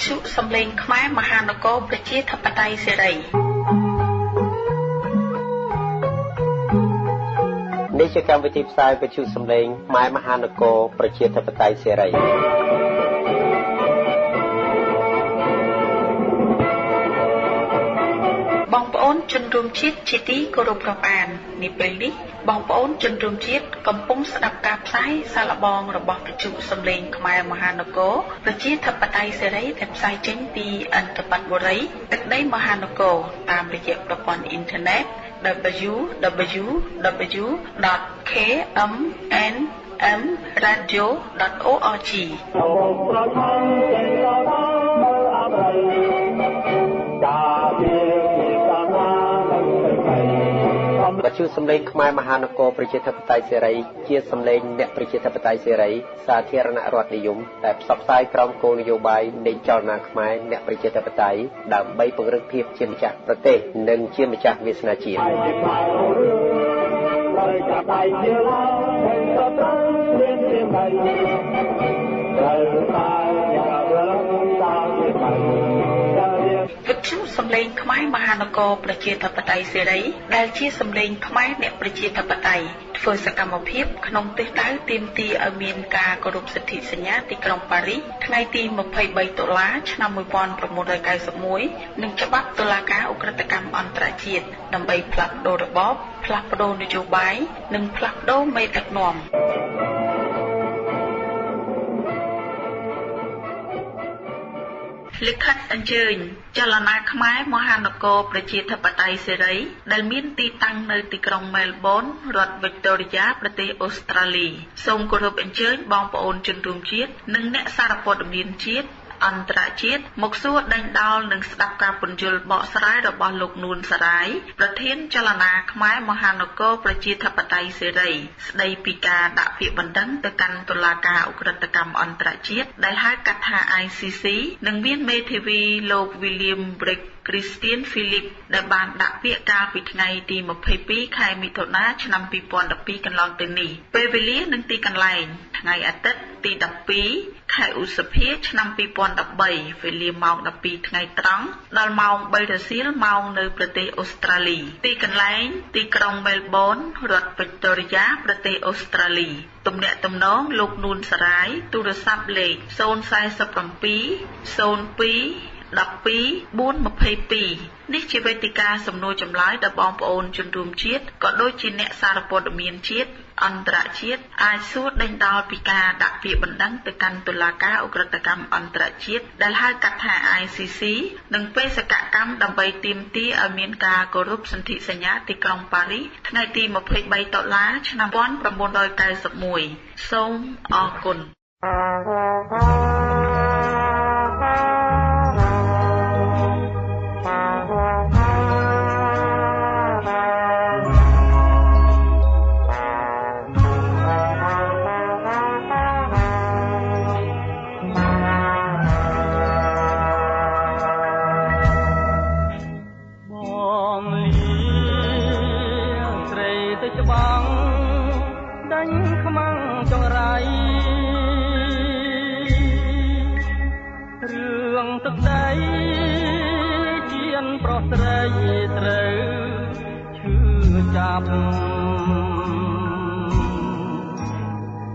ទ្យុសំឡេងខ្មែរមហានគរប្រជាធិបតេយ្យសេរី នេះជាកម្មវិធីផ្សាយវិទ្យុសំឡេងខ្មែរមហានគរប្រជាធិបតេយ្យសេរី បងប្អូនជនរួមជាតិជាទីគោរពរាប់អាន នាពេលនេះបងប្អូនជនរួមជាតិកំពុងស្ដាប់ការផ្សាយសាឡបងរបស់វិទ្យុសំឡេងខ្មែរមហានគរប្រជាធិបតេយ្យសេរី ដែលផ្សាយចេញពីអន្តបតបុរី ទឹកដីមហានគរ តាមរយៈប្រព័ន្ធអ៊ីនធឺណិត www.kmnmradio.org វិទ្យុសំឡេងខ្មែរមហានគរប្រជាធិបតេយ្យសេរី ជាសំឡេងអ្នកប្រជាធិបតេយ្យសេរី សាធារណរដ្ឋនិយម ដែលផ្សព្វផ្សាយក្រោមគោលនយោបាយនៃចលនាខ្មែរអ្នកប្រជាធិបតេយ្យ ដើម្បីពង្រឹងភាពជាម្ចាស់ប្រទេស និងជាម្ចាស់វាសនាជាតិ វិទ្យុសំឡេងខ្មែរមហានគរប្រជាធិបតេយ្យសេរី ដែលជាសំឡេងខ្មែរអ្នកប្រជាធិបតេយ្យ ធ្វើសកម្មភាពក្នុងទិសដៅទាមទារឲ្យមានការគោរពសិទ្ធិសញ្ញាទីក្រុងប៉ារីស ថ្ងៃទី23តុលាឆ្នាំ1991 និងច្បាប់តុលាការឧក្រិដ្ឋកម្មអន្តរជាតិ ដើម្បីផ្លាស់ប្ដូររបប ផ្លាស់ប្ដូរនយោបាយ និងផ្លាស់ប្ដូរមេដឹកនាំ លិខិតអញ្ជើញចលនាខ្មែរមហានគរប្រជាធិបតេយ្យសេរី ដែលមានទីតាំងនៅទីក្រុងមែលប៊ន រដ្ឋវិកតូរីយ៉ា ប្រទេសអូស្ត្រាលី សូមគោរពអញ្ជើញបងប្អូនជនរួមជាតិ និងអ្នកសារព័ត៌មានជាតិអន្តរជាតិ មកសួរដេញដោលនិងស្ដាប់ការពន្យល់បកស្រាយរបស់លោកនួនសារាយ ប្រធានចលនាខ្មែរមហានគរប្រជាធិបតេយ្យសេរី ស្ដីពីការដាក់ពាក្យបណ្ដឹងទៅកាន់តុលាការឧក្រិដ្ឋកម្មអន្តរជាតិ ដែលហៅកាត់ថា ICC និងមានមេធាវីលោក William Briggs Christian Philip ដែលបានដាក់ពាក្យកាលពីថ្ងៃទី22ខែមិថុនាឆ្នាំ2012កន្លងទៅនេះ។ ពេលវេលានិងទីកន្លែង ថ្ងៃអាទិត្យទី12ខែឧសភាឆ្នាំ2013 វេលាម៉ោង12ថ្ងៃត្រង់ដល់ម៉ោង3រសៀល ម៉ោងនៅប្រទេសអូស្ត្រាលី ទីកន្លែងទីក្រុងមែលប៊ន រដ្ឋវិកតូរីយ៉ា ប្រទេសអូស្ត្រាលី។ ទំនាក់ទំនងលោកនួនសារាយ ទូរស័ព្ទលេខ047 02 12 422 នេះជាវេទិកាសំណួរចម្លើយដល់បងប្អូនជនរួមជាតិ ក៏ដូចជាអ្នកសារព័ត៌មានជាតិអន្តរជាតិ អាចសួរដេញដោលពីការដាក់ពាក្យបណ្ដឹងទៅកាន់តុលាការឧក្រិដ្ឋកម្មអន្តរជាតិ ដែលហៅកាត់ថា ICC និងបេសកកម្មដើម្បីទាមទារឲ្យមានការគោរពសន្ធិសញ្ញាទីក្រុងប៉ារីស ថ្ងៃទី23តុលាឆ្នាំ1991 សូមអរគុណ។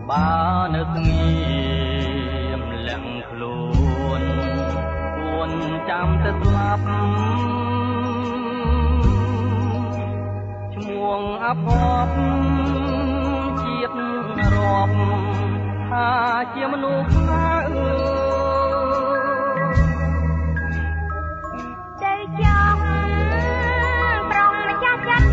បើនៅស្ងៀមលាក់ខ្លួនពួនចាំទៅស្លាប់ឈ្មោះអភ័ព្វជាតិរាប់ថាជាមនុស្សណាអើទៅចង់ប្រុងម្ចាស់ចិត្ត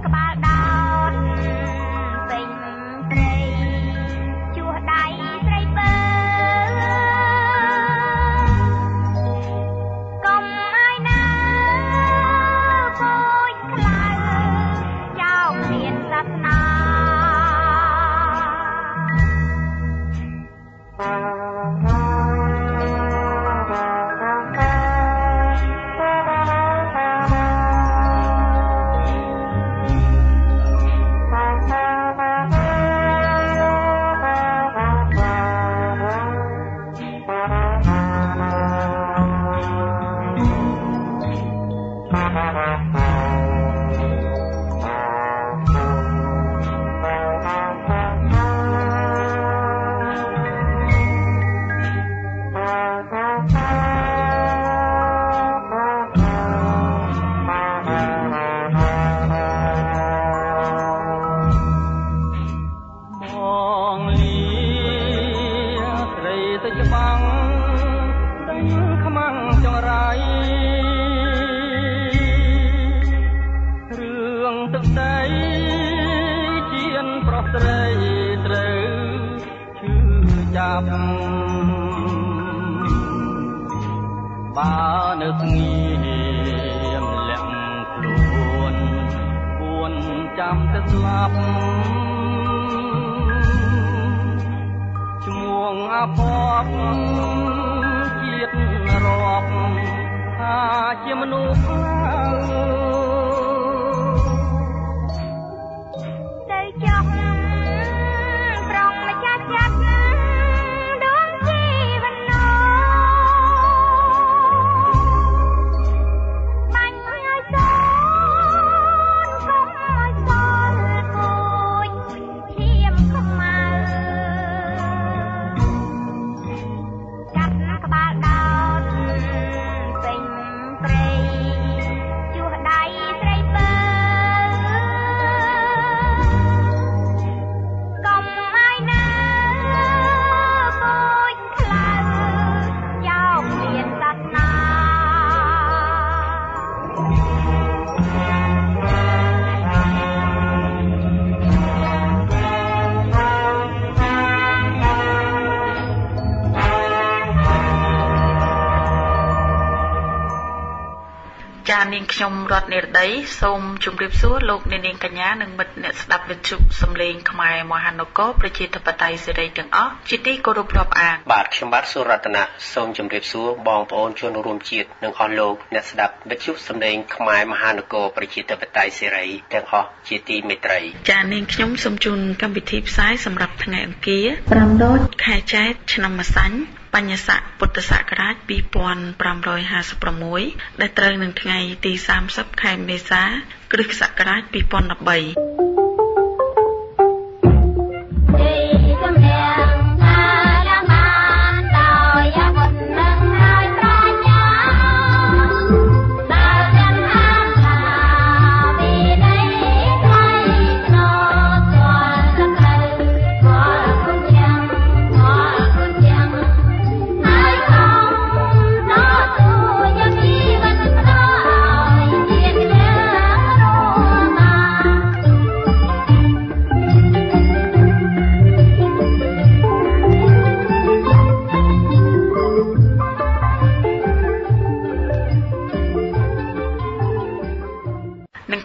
ក្បាលដោតពេញព្រៃ ប្រុសស្រីត្រូវឈឺចាប់បើនៅស្ងៀមលាក់ខ្លួនគួនចាំតែស្លាប់ឈ្មោះអភ័ព្វជាតិរាប់ថាជាមនុស្សខ្លៅទៅចុះប្រងម្ចាស់ចិត្តដួងជីវិតនោបាញ់ឲ្យសូនកុំឲ្យសល់ពូជឈាមខ្មៅកាត់ក្បាលដោតពេញព្រៃជួសដៃស្រីពើកុំឲ្យនៅពូជខ្លៅចោលមានសាសនាចានាងខ្ញុំរតនិរដីសូមជម្រាបសួរលោកអ្នកនាងកញ្ញានិងមិត្តអ្នកស្ដាប់វិទ្យុសំឡេងខ្មែរមហានគរប្រជាធិបតេយ្យសេរីទាំងអស់ជាទីគោរពរាប់អានបាទខ្ញុំបាទសុរតនៈសូមជម្រាបសួរបងប្អូនជនរួមជាតិនិងអស់លោកអ្នកស្ដាប់វិទ្យុសំឡេងខ្មែរមហានគរប្រជាធិបតេយ្យសេរីទាំងអស់ជាទីមេត្រីចានាងខ្ញុំសូមជូនកម្មវិធីផ្សាយសម្រាប់ថ្ងៃអង្គារ5រោចខែចែកឆ្នាំម្សាញ់បញ្ញស័កពុទ្ធសករាជ2556ដែលត្រូវនឹងថ្ងៃទី30ខែមេសាគ្រិស្តសករាជ2013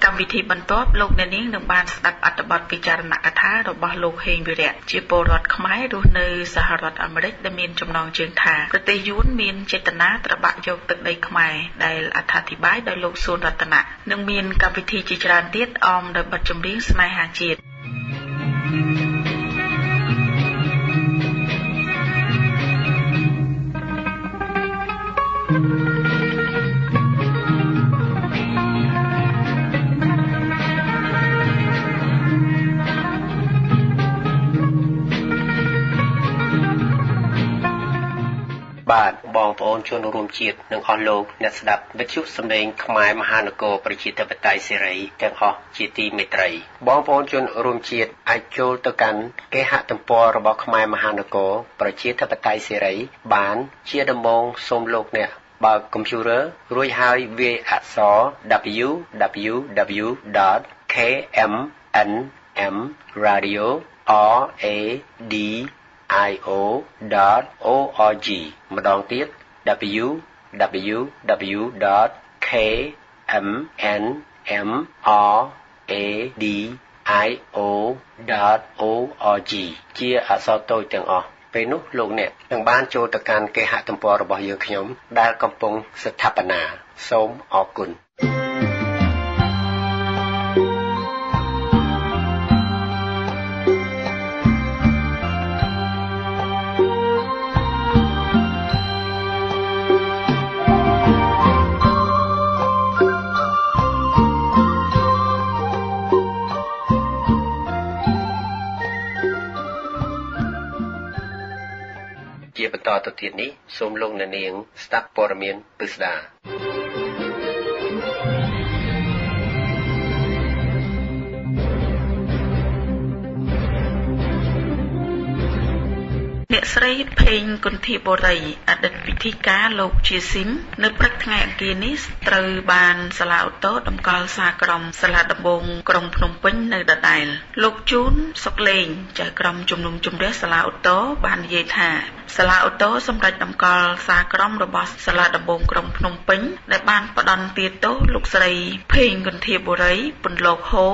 កម្មវិធីបន្ទាប់លោកអ្នកនាងនឹងបានស្ដាប់អត្ថបទពិចារណកថារបស់លោកហេងវិរៈជាពលរដ្ឋខ្មែររស់នៅសហរដ្ឋអាមេរិកដែលមានចំណងជើងថាប្រទេសយួនមានចេតនាត្របាក់យកទឹកដីខ្មែរដែលអត្ថាធិប្បាយដោយលោកសួនរតនៈនិងមានកម្មវិធីជាច្រើនទៀតអមដោយបទចម្រៀងស្នេហាជាតិ បាទបងប្អូនជនរួមជាតិនិងអស់លោកអ្នកស្ដាប់វិទ្យុសំឡេងខ្មែរមហានគរប្រជាធិបតេយ្យសេរីទាំងអស់ជាទីមេត្រីបងប្អូនជនរួមជាតិអាចចូលទៅកាន់គេហទំព័ររបស់ខ្មែរមហានគរប្រជាធិបតេយ្យសេរីបានជាដំបូងសូមលោកអ្នកបើកកុំព្យូទ័ររួចហើយវាយអក្សរ www.kmnmradio.org ម្ដងទៀត www.kmnmradio.org ជាអក្សរតូចទាំងអស់ពេលនោះលោកអ្នកនឹងបានចូលទៅកាន់គេហទំព័ររបស់យើងខ្ញុំដែលកំពុងស្ថាបនាសូមអរគុណជាបន្តទៅទៀតនេះសូមលោកអ្នកនាងស្ដាប់ព័ត៌មានពិស្ដា អ្នក អ្នកស្រីផេងគន្ធាបូរីអតីតពិធីការលោកជាស៊ីមនៅព្រឹកថ្ងៃអង្គារនេះត្រូវបានសាលាឧទ្ធរណ៍តម្កល់សាលក្រមសាលាដំបងក្រុងភ្នំពេញនៅដដែលលោកជូនសុកលេងចៅក្រមជំនុំជម្រះសាលាឧទ្ធរណ៍បាននិយាយថាសាលាឧទ្ធរណ៍សម្រេចតម្កល់សាលក្រមរបស់សាលាដំបងក្រុងភ្នំពេញដែលបានផ្ដន្ទាទោសលោកស្រីផេងគន្ធាបូរីពន្លកហូ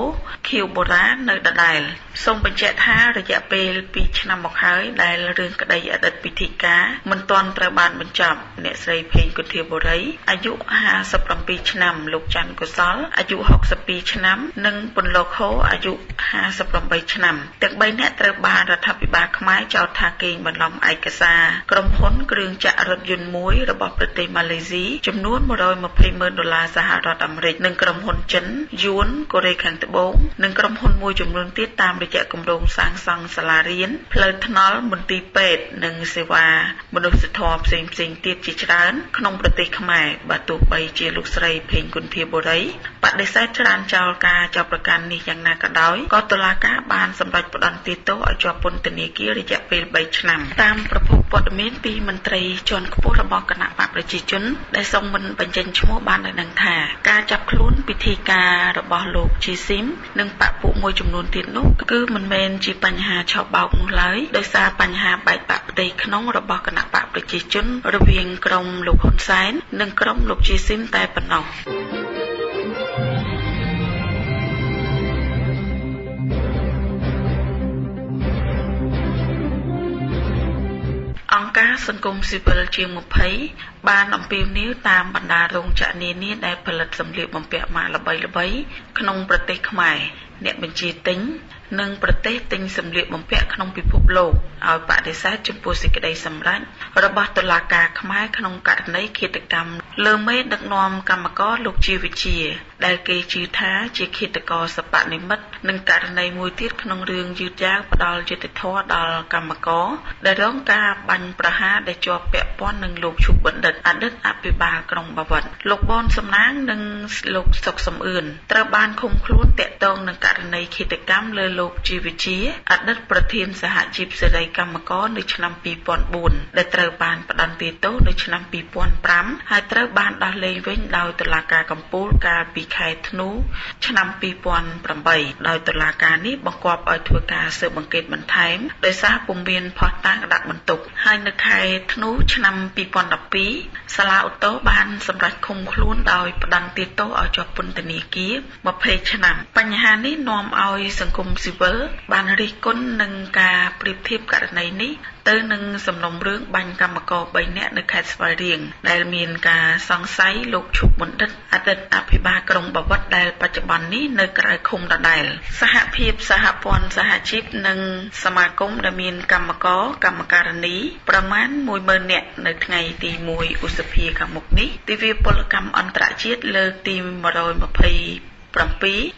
ខៀវបូរ៉ានៅដដែលសូមបញ្ជាក់ថារយៈពេល2ឆ្នាំមកហើយដែលរឿងក្តីអតីតពិធីការមិនទាន់ត្រូវបានបញ្ចប់អ្នកស្រីផេងគន្ធាបូរីអាយុ57ឆ្នាំលោកច័ន្ទកុសលអាយុ62ឆ្នាំនិងពន្លកហូអាយុ58ឆ្នាំទាំង3នាក់ត្រូវបានរដ្ឋាភិបាលខ្មែរចោទថាកេងបន្លំឯកសារក្រុមហ៊ុនគ្រឿងចក្ររថយន្តមួយរបស់ប្រទេសម៉ាឡេស៊ីចំនួន120ម៉ឺនដុល្លារសហរដ្ឋអាមេរិកនិងក្រុមហ៊ុនចិនយួនកូរ៉េខាងត្បូងនិងក្រុមហ៊ុនមួយចំនួនទៀតតាមរយៈគម្រោងសាងសង់សាលារៀនផ្លូវថ្នល់មន្ទីរពេទ្យនិងសេវាមនុស្សធម៌ផ្សេងៗទៀតជាច្រើនក្នុងប្រទេសខ្មែរបើទោះបីជាលោកស្រីផេងគន្ធាបូរីបដិសេធច្រានចោលការចោទប្រកាន់នេះយ៉ាងណាក៏ដោយក៏តុលាការបានសម្រេចផ្តន្ទាទោសឲ្យជាប់ពន្ធនាគាររយៈពេល3ឆ្នាំតាមប្រភពព័ត៌មានពីមន្ត្រីជាន់ខ្ពស់របស់គណៈបក្សប្រជាជនដែលសូមមិនបញ្ចេញឈ្មោះបានឲ្យដឹងថាការចាប់ខ្លួនពិធីការរបស់លោកជាស៊ីមនិងបក្សពួកមួយចំនួនទៀតនោះគឺមិនមែនជាបញ្ហាឆបោកនោះឡើយដោយសារបញ្ហាបែកបាក់ផ្ទៃក្នុងរបស់គណៈបក្សប្រជាជនរវាងក្រុមលោកហ៊ុនសែននិងក្រុមលោកជាស៊ីមតែប៉ុណ្ណោះអង្គការសង្គមស៊ីវិលជាង20បានអំពាវនាវតាមបណ្ដារោងចក្រនានាដែលផលិតសម្លៀកបំពាក់ម៉ាកល្បីៗក្នុងប្រទេសខ្មែរអ្នកបញ្ជាទិញនិងប្រទេសទិញសម្លៀកបំពាក់ក្នុងពិភពលោកឲ្យបដិសេធចំពោះសេចក្តីសម្រេចរបស់តុលាការខ្មែរក្នុងករណីឃាតកម្មលើមេដឹកនាំកម្មករលោកជាវិជ្ជាដែលគេជឿថាជាឃាតករសិប្បនិម្មិតនិងករណីមួយទៀតក្នុងរឿងយឺតយ៉ាវផ្ដល់យុត្តិធម៌ដល់កម្មករដែលរងការបាញ់ប្រហារដែលជាប់ពាក់ព័ន្ធនឹងលោកឈុកបណ្ឌិតអតីតអភិបាលក្រុងបាវិតលោកបនសំណាងនិងលោកសុកសំអឿនត្រូវបានឃុំខ្លួនទាក់ទងនឹងករណីឃាតកម្មលើលោកជាវិជ្ជាអតីតប្រធានសហជីពសេរីកម្មករនៅឆ្នាំ2004ដែលត្រូវបានផ្ដន្ទាទោសនៅឆ្នាំ2005ហើយត្រូវបានដោះលែងវិញដោយតុលាការកំពូលកាលពីខែធ្នូឆ្នាំ2008ដោយតុលាការនេះបង្គាប់ឲ្យធ្វើការស៊ើបអង្កេតបន្ថែមដោយសារពុំមានភស្តុតាងដាក់បន្ទុកហើយនៅខែធ្នូឆ្នាំ2012សាលាឧទ្ធរណ៍បានសម្រេចឃុំខ្លួនដោយផ្ដន្ទាទោសឲ្យជាប់ពន្ធនាគារ20ឆ្នាំបញ្ហានេះនាំឲ្យសង្គមស៊ីវិលបានរិះគន់នឹងការប្រៀបធៀបករណីនេះទៅនឹងសំណុំរឿងបាញ់កម្មករ3នាក់នៅខេត្តស្វាយរៀងដែលមានការសង្ស័យលោកឈុកបណ្ឌិតអតីតអភិបាលក្រុងបាវិតដែលបច្ចុប្បន្ននេះនៅក្រៅឃុំដដែលសហភាពសហព័ន្ធសហជីពនិងសមាគមដែលមានកម្មករកម្មការិនីប្រមាណ10000នាក់នៅថ្ងៃទី1ឧសភាខាងមុខនេះទិវាពលកម្មអន្តរជាតិលើកទី127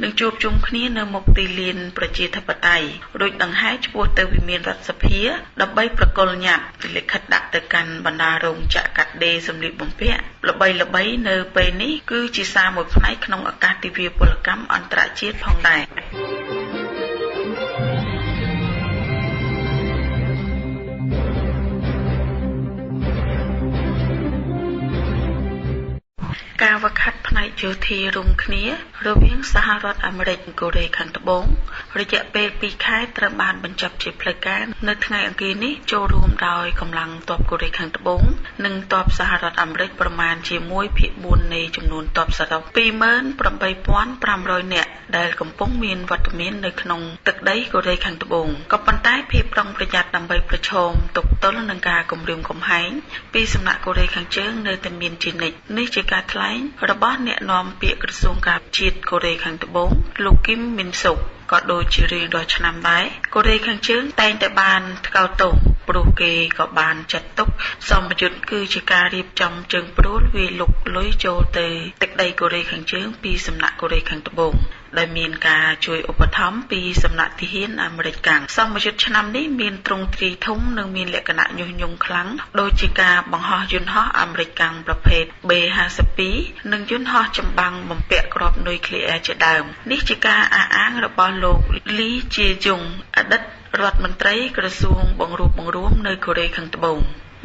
នឹងជួបជុំគ្នានៅមុខទីលានប្រជាធិបតេយ្យរួចដង្ហែឆ្ពោះទៅវិមានរដ្ឋសភាដើម្បីប្រគល់ញត្តិលិខិតដាក់ទៅកាន់បណ្ដារោងចក្រកាត់ដេរសម្លៀកបំពាក់ល្បីៗនៅពេលនេះគឺជាសារមួយផ្នែកក្នុងឱកាសទិវាពលកម្មអន្តរជាតិផងដែរការវឹកហាត់ផ្នែកយោធារួមគ្នារវាងសហរដ្ឋអាមេរិកនិងកូរ៉េខាងត្បូងរយៈពេល2ខែត្រូវបានបញ្ចប់ជាផ្លូវការនៅថ្ងៃអង្គារនេះចូលរួមដោយកម្លាំងទ័ពកូរ៉េខាងត្បូងនិងទ័ពសហរដ្ឋអាមេរិកប្រមាណជា1/4នៃចំនួនទ័ពសរុប 28,500 នាក់ដែលកំពុងមានវត្តមាននៅក្នុងទឹកដីកូរ៉េខាងត្បូងក៏ប៉ុន្តែភាពប្រុងប្រយ័ត្នដើម្បីប្រឈមទប់ទល់នឹងការគំរាមកំហែងពីសំណាក់កូរ៉េខាងជើងនៅតែមានជានិច្ចនេះជាការថ្លែងរបស់អ្នកនាំពាក្យក្រសួងការជាតិកូរ៉េខាងត្បូងលោកគីមមីនសុកក៏ដូចជារៀងរាល់ឆ្នាំដែរកូរ៉េខាងជើងតែងតែបានថ្កោលទោសព្រោះគេក៏បានចាត់ទុកសម្ពយុទ្ធគឺជាការរៀបចំជើងព្រួលវាលុកលុយចូលទៅទឹកដីកូរ៉េខាងជើងពីសំណាក់កូរ៉េខាងត្បូងដែលមានការជួយឧបត្ថម្ភពីសំណាក់ទាហានអាមេរិកកាំងសម្ពយុទ្ធឆ្នាំនេះមានទ្រង់ទ្រាយធំនិងមានលក្ខណៈញុះញង់ខ្លាំងដូចជាការបង្ហោះយន្តហោះអាមេរិកកាំងប្រភេទ B-52 និងយន្តហោះចម្បាំងបំពាក់គ្រាប់នុយក្លេអ៊ែរជាដើមនេះជាការអះអាងរបស់លោកលីជាយុងអតីត រដ្ឋមន្ត្រីក្រសួងបង្រួបបង្រួមនៅកូរ៉េខាងត្បូង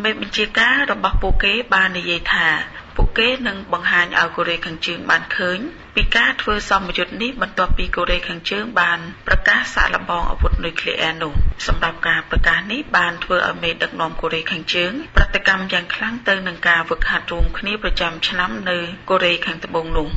មេបញ្ជាការរបស់ពួកគេបាននិយាយថាពួកគេនឹងបង្ហាញឲ្យកូរ៉េខាងជើងបានឃើញពីការធ្វើសមយុទ្ធនេះបន្ទាប់ពីកូរ៉េខាងជើងបានប្រកាសសាកល្បងអាវុធនុយក្លេអ៊ែរនោះសម្រាប់ការប្រកាសនេះបានធ្វើឲ្យមេដឹកនាំកូរ៉េខាងជើងប្រតិកម្មយ៉ាងខ្លាំងទៅនឹងការហ្វឹកហាត់រួមគ្នាប្រចាំឆ្នាំនៅកូរ៉េខាងត្បូងនោះ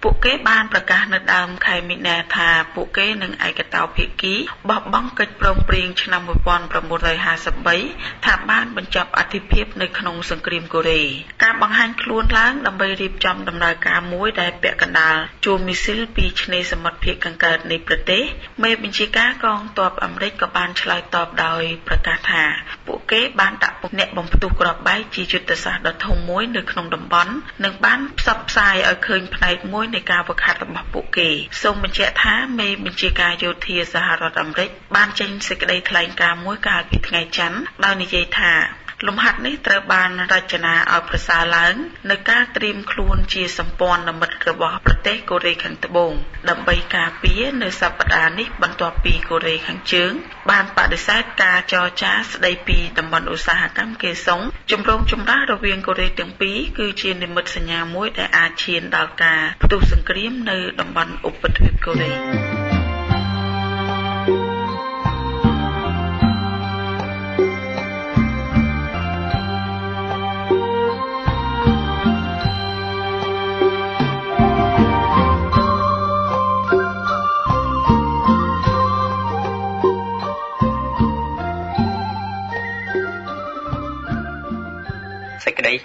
ពួកគេបានប្រកាសនៅដើមខែមីនាថាពួកគេនឹងឯកតោភាគីបោះបង់កិច្ចព្រមព្រៀងឆ្នាំ1953ថាបានបញ្ចប់អធិភាពនៅក្នុងសង្គ្រាមកូរ៉េការបង្ហាញខ្លួនឡើងដើម្បីរៀបចំដំណើរការមួយដែលពាក់កណ្ដាលជួរមីស៊ីលពីឆ្នេរសមុទ្រភាគខាងកើតនៃប្រទេសមេបញ្ជាការកងទ័ពអាមេរិកក៏បានឆ្លើយតបដោយប្រកាសថាពួកគេបានដាក់អ្នកបំផ្ទុះគ្រាប់បែកជាយុទ្ធសាស្ត្រដ៏ធំមួយនៅក្នុងតំបន់និងបានផ្សព្វផ្សាយឲ្យឃើញផ្នែកមួយនៃការវឹកហាត់របស់ពួកគេសូមបញ្ជាក់ថាមេបញ្ជាការយោធាសហរដ្ឋអាមេរិកបានចេញសេចក្តីថ្លែងការណ៍មួយកាលពីថ្ងៃច័ន្ទដោយនិយាយថាលំហាត់នេះត្រូវបានរចនាឲ្យប្រសើរឡើងនៅការត្រៀមខ្លួនជាសម្ព័ន្ធមិត្តរបស់ប្រទេសកូរ៉េខាងត្បូងដើម្បីការពារនៅសប្តាហ៍នេះបន្ទាប់ពីកូរ៉េខាងជើងបានបដិសេធការចរចាស្តីពីតំបន់ឧស្សាហកម្មកេសុងចម្រូងចម្រាសរវាងកូរ៉េទាំងពីរគឺជានិមិត្តសញ្ញាមួយដែលអាចឈានដល់ការផ្ទុះសង្គ្រាមនៅតំបន់ឧបទ្វីបកូរ៉េ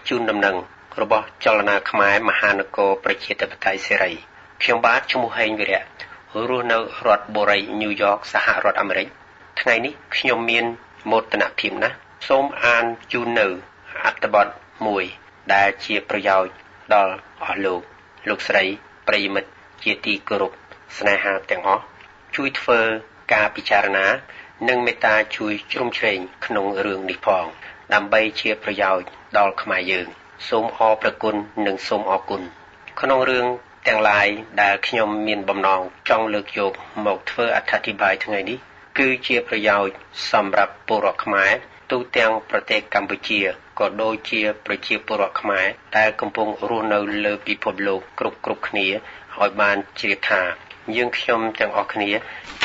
ជូនដំណឹងរបស់ចលនាខ្មែរមហានគរប្រជាធិបតេយ្យសេរីខ្ញុំបាទឈ្មោះហេងវិរៈរស់នៅរដ្ឋបូរីញូវយ៉កសហរដ្ឋអាមេរិកថ្ងៃនេះខ្ញុំមានមោទនភាពណាស់សូមអានជូននៅអត្ថបទមួយដែលជាប្រយោជន៍ដល់អស់លោកលោកស្រីប្រិយមិត្តជាទីគោរពស្នេហាទាំងអស់ជួយធ្វើការពិចារណានិងមេត្តាជួយជ្រោមជ្រែងក្នុងរឿងនេះផងដើម្បីជាប្រយោជន៍ដល់ខ្មែរយើងសូមអរព្រគុណនិងសូមអរគុណក្នុងរឿងទាំងឡាយដែលខ្ញុំមានបំណងចង់លើកយកមកធ្វើអត្ថាធិប្បាយថ្ងៃនេះគឺជាប្រយោជន៍សម្រាប់ពលរដ្ឋខ្មែរទូទាំងប្រទេសកម្ពុជាក៏ដូចជាប្រជាពលរដ្ឋខ្មែរដែលកំពុងរស់នៅលើពិភពលោកគ្រប់គ្នាឲ្យបានជ្រាបថាយើងខ្ញុំទាំងអស់គ្នា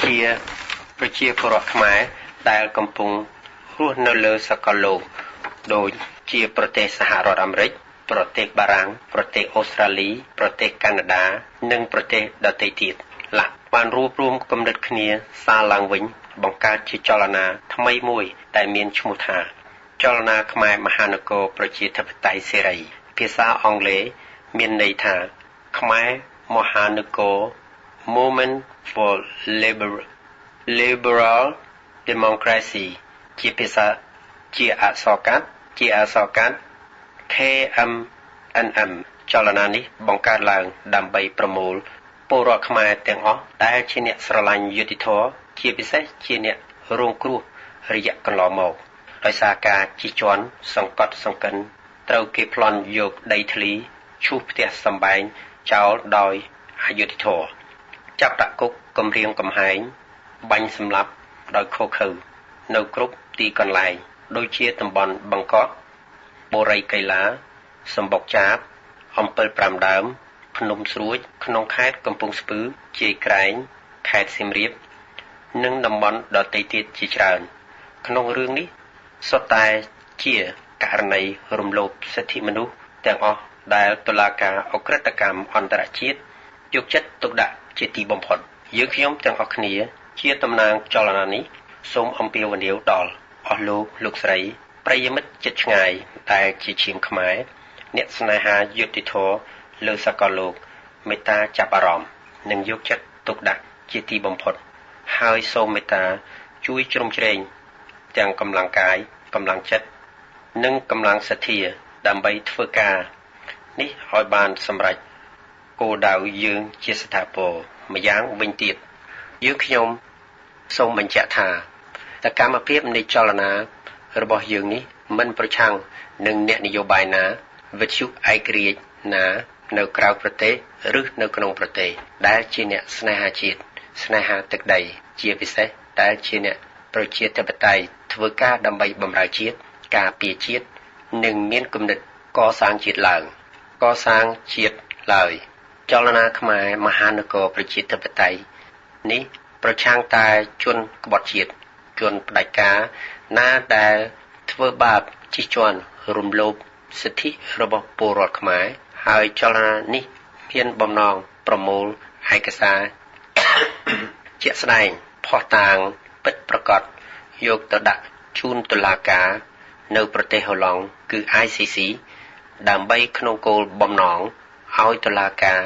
ជាប្រជាពលរដ្ឋខ្មែរដែលកំពុងរស់នៅលើសកលលោកដូចជាប្រទេសសហរដ្ឋអាមេរិកប្រទេសបារាំងប្រទេសអូស្ត្រាលីប្រទេសកាណាដានិងប្រទេសដទៃទៀតឡាបានរួបរួមគំនិតគ្នាសារឡើងវិញបង្កើតជាចលនាថ្មីមួយដែលមានឈ្មោះថាចលនាខ្មែរមហានគរប្រជាធិបតេយ្យសេរីភាសាអង់គ្លេសមានន័យថាខ្មែរមហានគរ Movement for Liberal Democracy ជាភាសាជាអក្សរកាត់ KMNM ចលនានេះបង្កើតឡើងដើម្បីប្រមូលពលរដ្ឋខ្មែរទាំងអស់ដែលជាអ្នកស្រឡាញ់យុត្តិធម៌ជាពិសេសជាអ្នករងគ្រោះរយៈកន្លងមកដោយសារការជិះជាន់សង្កត់សង្កិនត្រូវគេប្លន់យកដីធ្លីឈូសផ្ទះសម្បែងចោលដោយអយុត្តិធម៌ចាប់ដាក់គុកគំរាមកំហែងបាញ់សម្លាប់ដោយឃោរឃៅនៅគ្រប់ទីកន្លែងដូចជាតំបន់បឹងកក់បូរីកីឡាសម្បុកចាបអំពិល5ដើមភ្នំស្រួចក្នុងខេត្តកំពង់ស្ពឺជាយក្រែងខេត្តសៀមរាបនិងតំបន់ដទៃទៀតជាច្រើនក្នុងរឿងនេះសុទ្ធតែជាករណីរំលោភសិទ្ធិមនុស្សទាំងអស់ដែលតុលាការឧក្រិដ្ឋកម្មអន្តរជាតិយកចិត្តទុកដាក់ជាទីបំផុតយើងខ្ញុំទាំងអស់គ្នាជាតំណាងចលនានេះសូមអំពាវនាវដល់អស់លោកលោកស្រីប្រិយមិត្តជិតឆ្ងាយដែលជាឈាមខ្មែរអ្នកស្នេហាយុត្តិធម៌លើសកលលោកមេត្តាចាប់អារម្មណ៍និងយកចិត្តទុកដាក់ជាទីបំផុតហើយសូមមេត្តាជួយជ្រោមជ្រែងទាំងកម្លាំងកាយកម្លាំងចិត្តនិងកម្លាំងសទ្ធាដើម្បីធ្វើការនេះឲ្យបានសម្រេចគោលដៅយើងជាស្ថាពរម្យ៉ាងវិញទៀតយើងខ្ញុំសូមបញ្ជាក់ថាសកម្មភាពនៃចលនារបស់យើងនេះមិនប្រឆាំងនឹងអ្នកនយោបាយណាវិទ្យុឯករាជ្យណានៅក្រៅប្រទេសឬនៅក្នុងប្រទេសដែលជាអ្នកស្នេហាជាតិស្នេហាទឹកដីជាពិសេសដែលជាអ្នក ប្រជាធិបតេយ្យធ្វើការដើម្បីបម្រើជាតិការពារជាតិនិងមានគំនិតកសាងជាតិឡើងកសាងជាតិឡើយចលនាខ្មែរមហានគរប្រជាធិបតេយ្យនេះប្រឆាំងតែជនក្បត់ជាតិជនផ្ដាច់ការណាដែលធ្វើបាបជិះជាន់រំលោភសិទ្ធិរបស់ពលរដ្ឋខ្មែរហើយចលនានេះមានបំណងប្រមូលឯកសារជាក់ស្ដែងភស្តុតាងពិតប្រាកដយកទៅដាក់ជូនតុលាការនៅប្រទេសហូឡង់គឺ ICC ដើម្បីក្នុងគោលបំណងឲ្យតុលាការ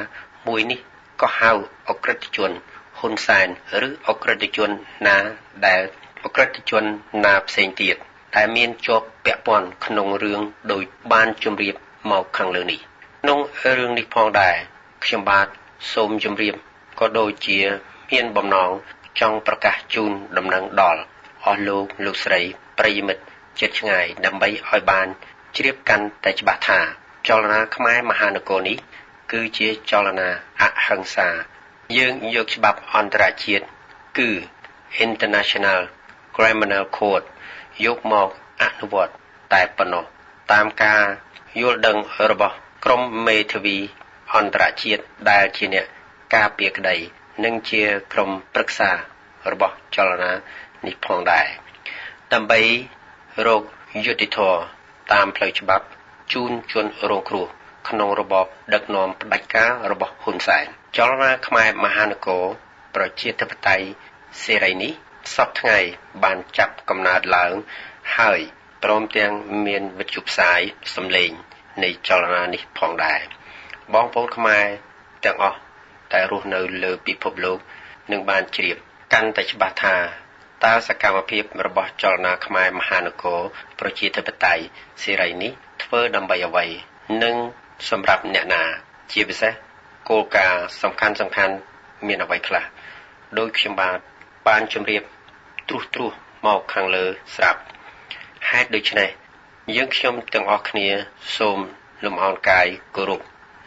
មួយនេះក៏ហៅអក្រិតជនហ៊ុនសែនឬអក្រិតជនណាដែលអក្រិតជនណាផ្សេងទៀតតែមានជាប់ពាក់ព័ន្ធក្នុងរឿងដោយបានជម្រាបមកខាងលើនេះក្នុងរឿងនេះផងដែរខ្ញុំបាទសូមជម្រាបក៏ដូចជាមានបំណងចង់ប្រកាសជូនដំណឹងដល់អស់លោកលោកស្រីប្រិយមិត្តជិតឆ្ងាយដើម្បីឲ្យបានជ្រាបកាន់តែច្បាស់ថាចលនាខ្មែរមហានគរនេះគឺជាចលនាអហិង្សាយើងយកច្បាប់អន្តរជាតិគឺ International Criminal Court យកមកអនុវត្តតែប៉ុណ្ណោះតាមការយល់ដឹងរបស់ក្រុមមេធាវីអន្តរជាតិដែលជាអ្នកការពារក្តីនិងជាក្រុមប្រឹក្សារបស់ចលនានេះផងដែរដើម្បីរកយុត្តិធម៌តាមផ្លូវច្បាប់ជូនជនរងគ្រោះក្នុងរបបដឹកនាំផ្ដាច់ការរបស់ហ៊ុនសែនចលនាខ្មែរមហានគរប្រជាធិបតេយ្យសេរីនេះសប្តាហ៍ថ្ងៃបានចាប់កំណើតឡើងហើយព្រមទាំងមានវិទ្យុផ្សាយសំឡេងនៃចលនានេះផងដែរបងប្អូនខ្មែរទាំងអស់ដែលរស់នៅលើពិភពលោកនឹងបានជ្រាបកាន់តែច្បាស់ថាតើសកម្មភាពរបស់ចលនាខ្មែរមហានគរប្រជាធិបតេយ្យសេរីនេះធ្វើដើម្បីអ្វីនិងសម្រាប់អ្នកណាជាពិសេសគោលការណ៍សំខាន់ៗមានអ្វីខ្លះដោយខ្ញុំបាទបានជម្រាបត្រួសៗមកខាងលើស្រាប់ហេតុដូច្នេះយើងខ្ញុំទាំងអស់គ្នាសូមលំអោនកាយគោរព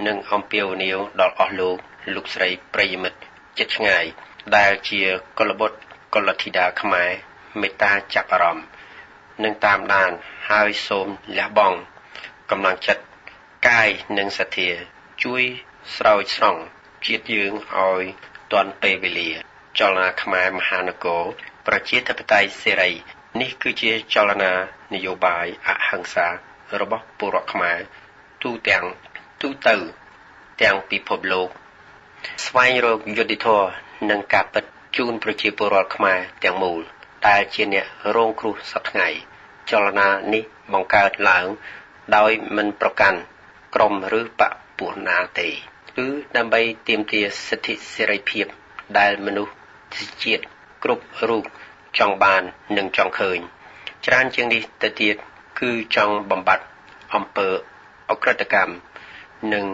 និងអំពាវនាវដល់អស់លោកលោកស្រីប្រិយមិត្តជិតឆ្ងាយដែលជាកុលបុត្រកុលធីតាខ្មែរមេត្តាចាប់អារម្មណ៍និងតាមដានហើយសូមលះបង់កម្លាំងចិត្តកាយនិងសទ្ធាជួយស្រោចស្រង់ជាតិយើងឲ្យទាន់ពេលវេលាចលនាខ្មែរមហានគរប្រជាធិបតេយ្យសេរីនេះគឺជាចលនានយោបាយអហិង្សារបស់ពលរដ្ឋខ្មែរទូទាំងទូទៅទាំងពិភពលោកស្វែងរកយុត្តិធម៌និងការពិតជូនប្រជាពលរដ្ឋខ្មែរទាំងមូលដែលជាអ្នករងគ្រោះសព្វថ្ងៃចលនានេះបង្កើតឡើងដោយមិនប្រកាន់ក្រុមឬបក្សពួកណាទេគឺដើម្បីទាមទារសិទ្ធិសេរីភាពដែលមនុស្សជាតិគ្រប់រូបចង់បាននិងចង់ឃើញច្រើនជាងនេះទៅទៀតគឺចង់បំបត្តិអំពើអក្រិតកម្មនិង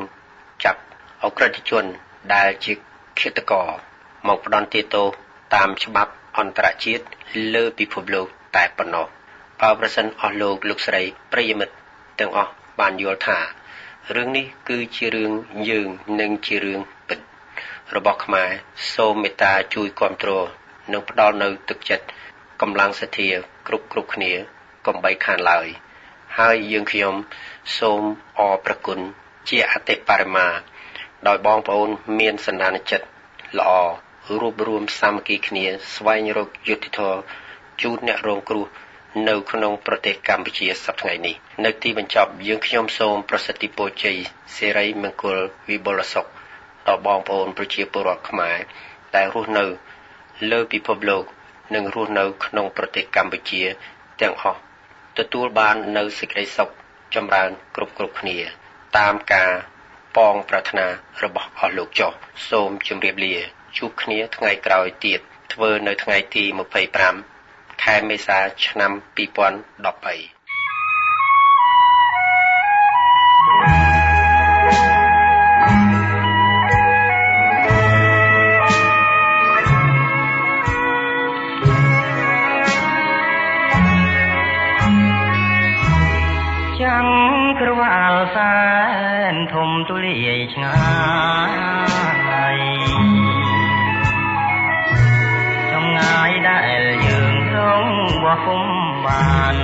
ចាប់អក្រិតជនដែលជាឃាតករមកផ្ដន្ទាទោសតាមច្បាប់អន្តរជាតិលើពិភពលោកតែប៉ុណ្ណោះបើប្រសិនអស់លោកលោកស្រីប្រិយមិត្តទាំងអស់បានយល់ថារឿងនេះគឺជារឿងយើងនិងជារឿងពិតរបស់ខ្មែរសូមមេត្តាជួយគាំទ្រនិងផ្ដល់នូវទឹកចិត្តកម្លាំងសទ្ធាគ្រប់គ្នាកុំបីខានឡើយហើយយើងខ្ញុំសូមអរព្រគុណជាអតិបរមាដោយបងប្អូនមានសន្តានចិត្តល្អរួបរួមសាមគ្គីគ្នាស្វែងរកយុត្តិធម៌ជូនអ្នករងគ្រោះនៅក្នុងប្រទេសកម្ពុជាសប្តាហ៍ថ្ងៃនេះនៅទីបញ្ចប់យើងខ្ញុំសូមប្រសិទ្ធិពរជ័យសិរីមង្គលវិបុលសុខដល់បងប្អូនប្រជាពលរដ្ឋខ្មែរដែលរស់នៅលើពិភពលោកនិងរស់នៅក្នុងប្រទេសកម្ពុជាទាំងអស់ទទួលបាននៅសេចក្តីសុខចម្រើនគ្រប់គ្នាតាមការប៉ងប្រាថ្នារបស់អស់លោកចុះសូមជម្រាបលាជួបគ្នាថ្ងៃក្រោយទៀតធ្វើនៅថ្ងៃទី25ខែមេសាឆ្នាំ2013ចាំងក្រវាលសែនធំទូលាយឆ្ងាយចម្ងាយដែលយើងរង វាស់ពុំបាន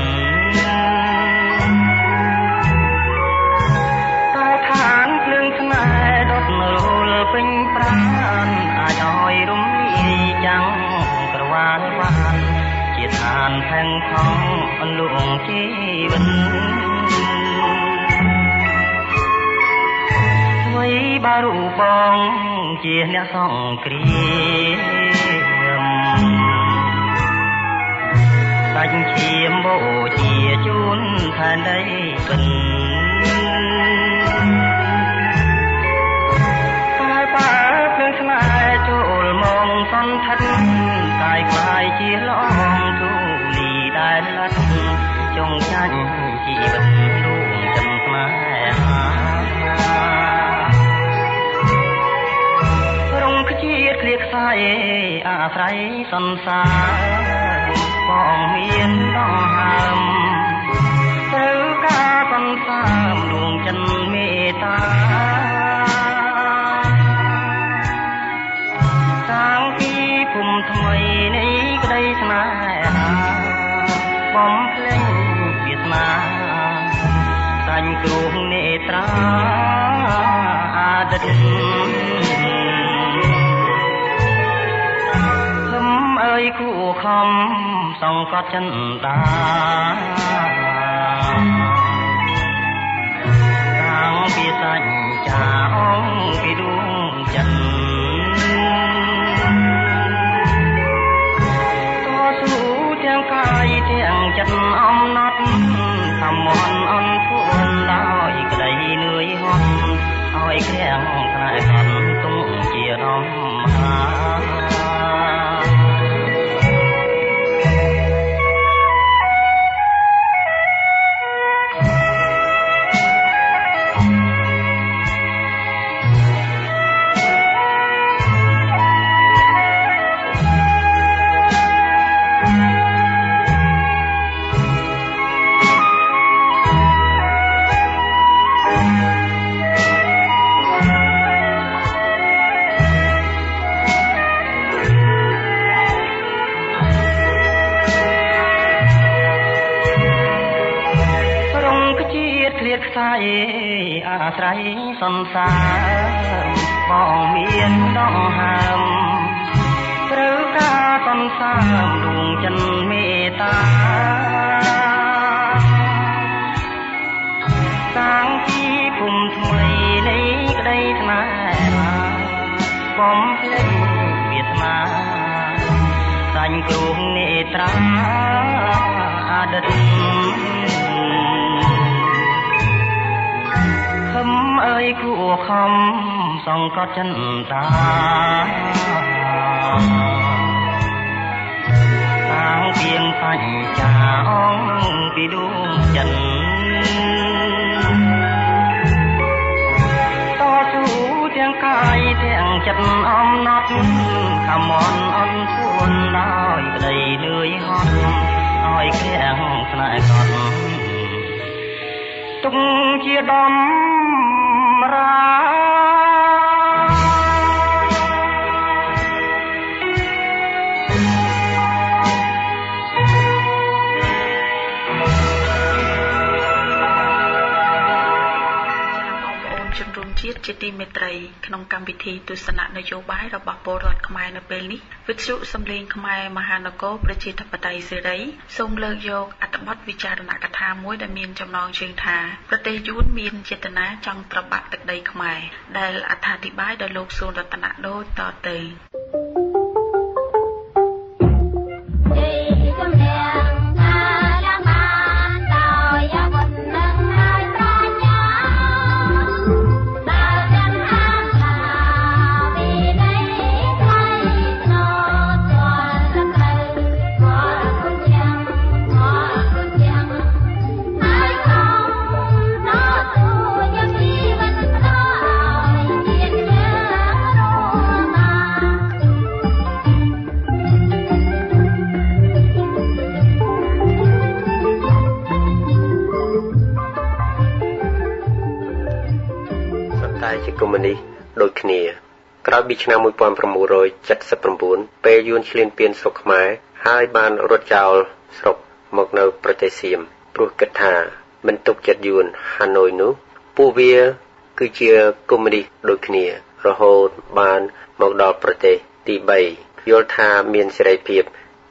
តែឋានភ្លើងស្នេហ៍ដុតរលពេញប្រាណអាចឲ្យរំលាយចាំងក្រវាលបានជាឋានផែងផង់អន្លងជីវិតអ្វីបើរូបបងជាអ្នកសង្គ្រាមសាច់ឈាមបូជាជូនផែនដីពិនតែបើភ្លើងស្នេហ៍ចូលមកសន្ធិដ្ឋកាយក្លាយជាឡងទូលីដែលឡាត់ចងចាញ់ជីវិតលួងចិនស្នេហារងខ្ជាតិឃ្លៀកខ្សែអាស្រ័យសន្សារបងមានដងហើមត្រូវការសន្សាមដួងចិនមេត្តាសាងពីភូមិថ្មីនៃក្តីស្នេហាបំភ្លេងវាសនាសាញ់គ្រោះនេត្រាអតីតខំអើយគួខំសង្កត់ចិន្តាតាំងពីសញ្ចាអង្គពីដួងចិនតស៊ូទាំងកាយទាំងចិត្តអំណត់ខំមន់អន់ពួនដោយក្តីនឿយហត់ឲ្យក្រាំងស្នេហ៍កន់ទុំជារំហាអាស្រ័យសន្សារបងមានដងហើមត្រូវការសន្សាមដួងចិនមេត្តាសាងពីភូមិថ្មីនៃក្តីស្នេហាបំភ្លេចវាសនាសាញ់គ្រោះនេត្រាអតីតខំអើយគួខំសង្កត់ចិន្តាតាំងពីងសញ្ចាអង្គពីដួងចិនតស៊ូទាំងកាយទាំងចិត្តអំណត់ខំមន់អន់ពួនដោយក្តីនឿយហត់ឲ្យក្រាំងស្នេហ៍កត់ទុំជាដំរាជាតិជាទីមេត្រីក្នុងកម្មវិធីទស្សនៈនយោបាយរបស់ពលរដ្ឋខ្មែរនៅពេលនេះវិទ្យុសំឡេងខ្មែរមហានគរប្រជាធិបតេយ្យសេរីសូមលើកយកអត្ថបទវិចារណកថាមួយដែលមានចំណងជើងថាប្រទេសយួនមានចេតនាចង់ត្របាក់ទឹកដីខ្មែរដែលអត្ថាធិប្បាយដោយលោកសួនរតនៈដូចតទៅ ជាកុម្មុយនីសដូចគ្នាក្រោយពីឆ្នាំ1979ពេលយួនឈ្លានពានស្រុកខ្មែរហើយបានរត់ចោល ស្រុកមកនៅប្រទេសសៀមព្រោះគិតថាមិនទុកចិត្តយួនហាណូយនោះពួកវាគឺជាកុម្មុយនីសដូចគ្នារហូតបានមកដល់ប្រទេសទី3យល់ថាមានសេរីភាព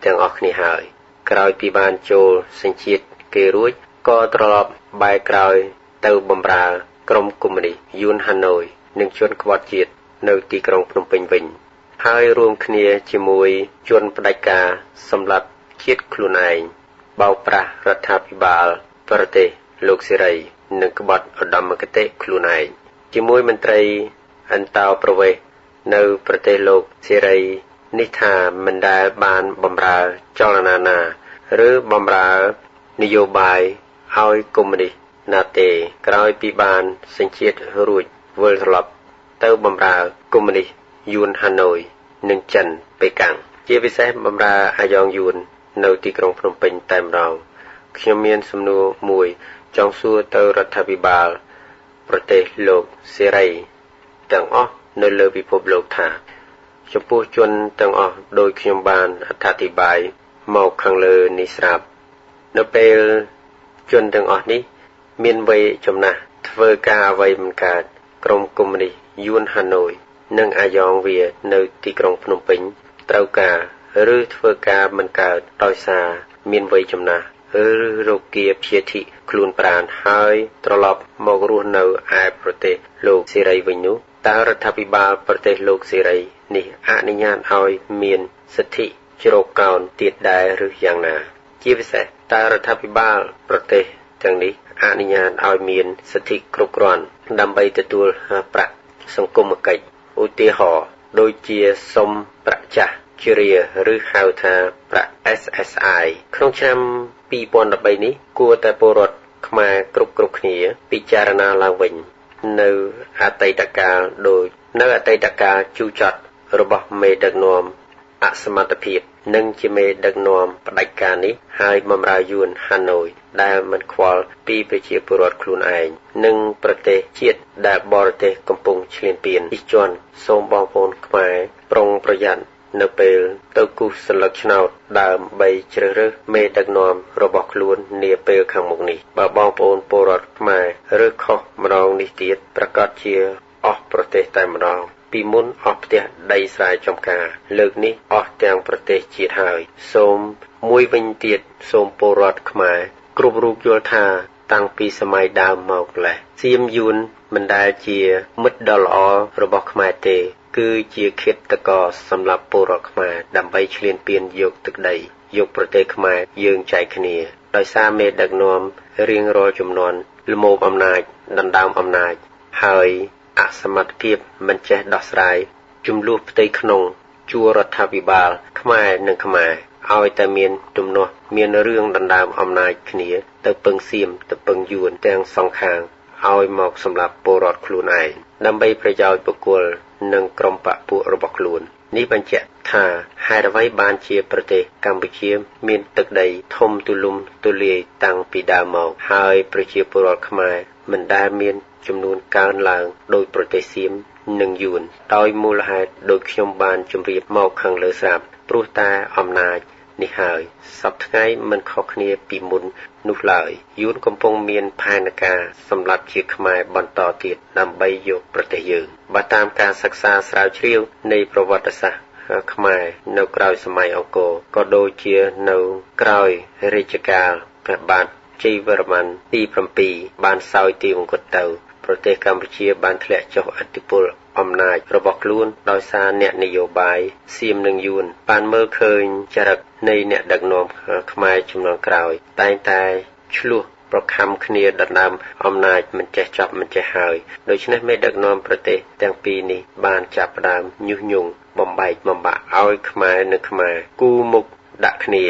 ទាំងអស់គ្នាហើយក្រោយពីបានចូលសញ្ជាតិគេរួចក៏ត្រឡប់បែរក្រោយទៅបម្រើក្រុមកុម្មុយនីសយួនហាណូយនិងជនក្បត់ជាតិនៅទីក្រុងភ្នំពេញវិញហើយរួមគ្នាជាមួយជនផ្ដាច់ការសម្លាប់ជាតិខ្លួនឯងបោកប្រាស់រដ្ឋាភិបាលប្រទេសលោកសេរីនិងក្បត់ឧត្តមគតិខ្លួនឯងជាមួយមន្ត្រីអន្តោប្រវេសន៍នៅប្រទេសលោកសេរីនេះថាមិនដែលបានបំរើចលនាណាឬបំរើនយោបាយឲ្យកុម្មុយនីសណាទេក្រោយពីបានសញ្ជាតិរួចវិលត្រឡប់ទៅបំរើកុម្មុយនីសយួនហាណូយនិងចិនប៉េកាំងជាពិសេសបំរើអាយ៉ងយួននៅទីក្រុងភ្នំពេញតែម្ដងខ្ញុំមានសំណួរមួយចង់សួរទៅរដ្ឋាភិបាលប្រទេសលោកសេរីទាំងអស់នៅលើពិភពលោកថាចំពោះជនទាំងអស់ដោយខ្ញុំបានអត្ថាធិប្បាយមកខាងលើនេះស្រាប់នៅពេលជនទាំងអស់នេះមានវ័យចំណាស់ធ្វើការអ្វីមិនកើតក្រុមកុម្មុយនីសយួនហាណូយនិងអាយ៉ងវានៅទីក្រុងភ្នំពេញត្រូវការឬធ្វើការមិនកើតដោយសារមានវ័យចំណាស់ឬរោគាព្យាធិខ្លួនប្រាណហើយត្រឡប់មករស់នៅឯប្រទេសលោកសេរីវិញនោះតើរដ្ឋាភិបាលប្រទេសលោកសេរីនេះអនុញ្ញាតឲ្យមានសិទ្ធិជ្រកកោនទៀតដែរឬយ៉ាងណាជាពិសេសតើរដ្ឋាភិបាលប្រទេសទាំងនេះអនុញ្ញាតឲ្យមានសិទ្ធិគ្រប់គ្រាន់ដើម្បីទទួលប្រាក់សង្គមកិច្ចឧទាហរណ៍ដូចជាសុំប្រាក់ចាស់ជរាឬហៅថាប្រាក់ SSI ក្នុងឆ្នាំ2013នេះគួរតែពលរដ្ឋខ្មែរគ្រប់គ្នាពិចារណាឡើងវិញនៅអតីតកាលដូចនៅអតីតកាលជូរចត់របស់មេដឹកនាំអសមត្ថភាពនិងជាមេដឹកនាំផ្ដាច់ការនេះហើយបម្រើយួនហាណូយដែលមិនខ្វល់ពីប្រជាពលរដ្ឋខ្លួនឯងនិងប្រទេសជាតិដែលបរទេសកំពុងឈ្លានពាននេះជន់សូមបងប្អូនខ្មែរប្រុងប្រយ័ត្ននៅពេលទៅគូសសន្លឹកឆ្នោតដើម្បីជ្រើសរើសមេដឹកនាំរបស់ខ្លួននាពេលខាងមុខនេះបើបងប្អូនពលរដ្ឋខ្មែររើសខុសម្ដងនេះទៀតប្រាកដជាអស់ប្រទេសតែម្ដងពីមុនអស់ផ្ទះដីស្រែចម្ការលើកនេះអស់ទាំងប្រទេសជាតិហើយសូមមួយវិញទៀតសូមពលរដ្ឋខ្មែរគ្រប់រូបយល់ថាតាំងពីសម័យដើមមកម្ល៉េះសៀមយួនមិនដែលជាមិត្តដ៏ល្អរបស់ខ្មែរទេគឺជាឃាតករសម្រាប់ពលរដ្ឋខ្មែរដើម្បីឈ្លានពានយកទឹកដីយកប្រទេសខ្មែរយើងចែកគ្នាដោយសារមេដឹកនាំរៀងរាល់ជំនាន់ល្មោភអំណាចដណ្ដើមអំណាចហើយអសមត្ថភាពមិនចេះដោះស្រាយជម្លោះផ្ទៃក្នុងជួររដ្ឋាភិបាលខ្មែរនិងខ្មែរឲ្យតែមានទំនាស់មានរឿងដណ្ដើមអំណាចគ្នាទៅពឹងសៀមទៅពឹងយួនទាំងសងខាងឲ្យមកសម្លាប់ពលរដ្ឋខ្លួនឯងដើម្បីប្រយោជន៍បុគ្គលនិងក្រុមបក្សពួករបស់ខ្លួននេះបញ្ជាក់ថាហេតុអ្វីបានជាប្រទេសកម្ពុជាមានទឹកដីធំទូលំទូលាយតាំងពីដើមមកហើយប្រជាពលរដ្ឋខ្មែរមិនដែលមានចំនួនកើនឡើងដោយប្រទេសសៀមនិងយួនដោយមូលហេតុដោយខ្ញុំបានជម្រាបមកខាងលើស្រាប់ព្រោះតែអំណាចនេះហើយសព្វថ្ងៃមិនខុសគ្នាពីមុននោះឡើយយួនកំពុងមានផែនការសម្លាប់ជាខ្មែរបន្តទៀតដើម្បីយកប្រទេសយើងបើតាមការសិក្សាស្រាវជ្រាវនៃប្រវត្តិសាស្ត្រខ្មែរនៅក្រោយសម័យអង្គរក៏ដូចជានៅក្រោយរាជកាលព្រះបាទជ័យវរ្ម័នទី7បានសោយទីវង្គតទៅប្រទេសកម្ពុជាបានធ្លាក់ចុះឥទ្ធិពលអំណាចរបស់ខ្លួនដោយសារអ្នកនយោបាយសៀមនិងយួនបានមើលឃើញចរិតនៃអ្នកដឹកនាំខ្មែរជំនាន់ក្រោយតែងតែឆ្លោះប្រខំគ្នាដណ្ដើមអំណាចមិនចេះចប់មិនចេះហើយដូច្នេះមេដឹកនាំប្រទេសទាំងពីរនេះបានចាប់ផ្ដើមញុះញង់បំបែកបំបាក់ឲ្យខ្មែរនិងខ្មែរគូមុខដាក់គ្នា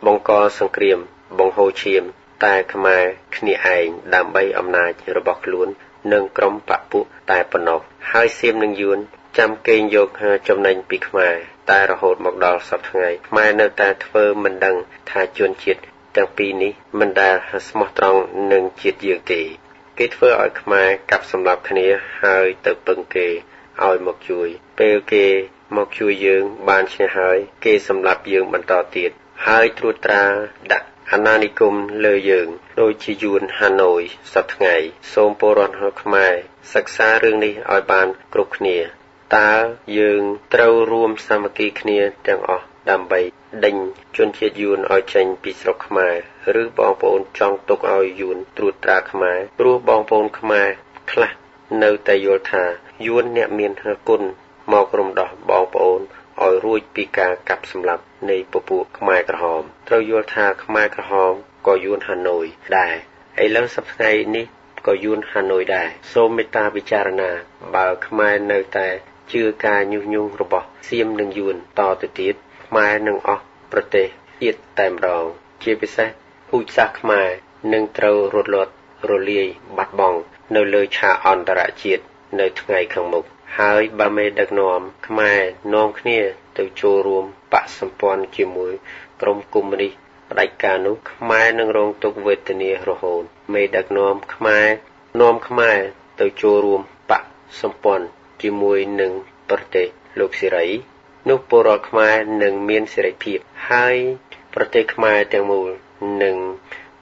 បង្កសង្គ្រាមបង្ហូរឈាមតែខ្មែរគ្នាឯងដើម្បីអំណាចរបស់ខ្លួននិងក្រុមបក្សពួកតែប៉ុណ្ណោះហើយសៀមនិងយួនចាំកេងយកចំណេញពីខ្មែរតែរហូតមកដល់សព្វថ្ងៃខ្មែរនៅតែធ្វើមិនដឹងថាជនជាតិទាំងពីរនេះមិនដែលស្មោះត្រង់នឹងជាតិយើងទេគេធ្វើឲ្យខ្មែរកាប់សម្លាប់គ្នាហើយទៅពឹងគេឲ្យមកជួយពេលគេមកជួយយើងបានឈ្នះហើយគេសម្លាប់យើងបន្តទៀត ហើយត្រួតត្រាដាក់អាណានិគមលើយើងដូចជាយួនហាណូយសប្តាហ៍ថ្ងៃសូមពលរដ្ឋខ្មែរសិក្សារឿងនេះឲ្យបានគ្រប់គ្នាតើយើងត្រូវរួមសាមគ្គីគ្នាទាំងអស់ដើម្បីដេញជនជាតិយួនឲ្យចេញពីស្រុកខ្មែរឬបងប្អូនចង់ទុកឲ្យយួនត្រួតត្រាខ្មែរព្រោះបងប្អូនខ្មែរខ្លះនៅតែយល់ថាយួនអ្នកមានគុណមករំដោះបងប្អូនឲ្យរួចពីការកាប់សម្លាប់នៃពពួកខ្មែរក្រហមត្រូវយល់ថាខ្មែរក្រហមក៏យួនហាណូយដែរឥឡូវសប្តាហ៍ថ្ងៃនេះក៏យួនហាណូយដែរសូមមេត្តាពិចារណាបើខ្មែរនៅតែជឿការញុះញង់របស់សៀមនិងយួនតទៅទៀតខ្មែរនឹងអស់ប្រទេសជាតិតែម្ដងជាពិសេសពូជសាសន៍ខ្មែរនឹងត្រូវរត់លាត់រលាយបាត់បង់នៅលើឆាកអន្តរជាតិនៅថ្ងៃខាងមុខហើយបើមេដឹកនាំខ្មែរនាំគ្នាទៅចូលរួមបកសម្ព័ន្ធជាមួយក្រុមកុម្មុយនីសផ្ដាច់ការនោះខ្មែរនឹងរងទុក្ខវេទនារហូតមេដឹកនាំខ្មែរនាំខ្មែរទៅចូលរួមបកសម្ព័ន្ធជាមួយនឹងប្រទេសលោកសេរីនោះពលរដ្ឋខ្មែរនឹងមានសេរីភាពហើយប្រទេសខ្មែរទាំងមូលនឹង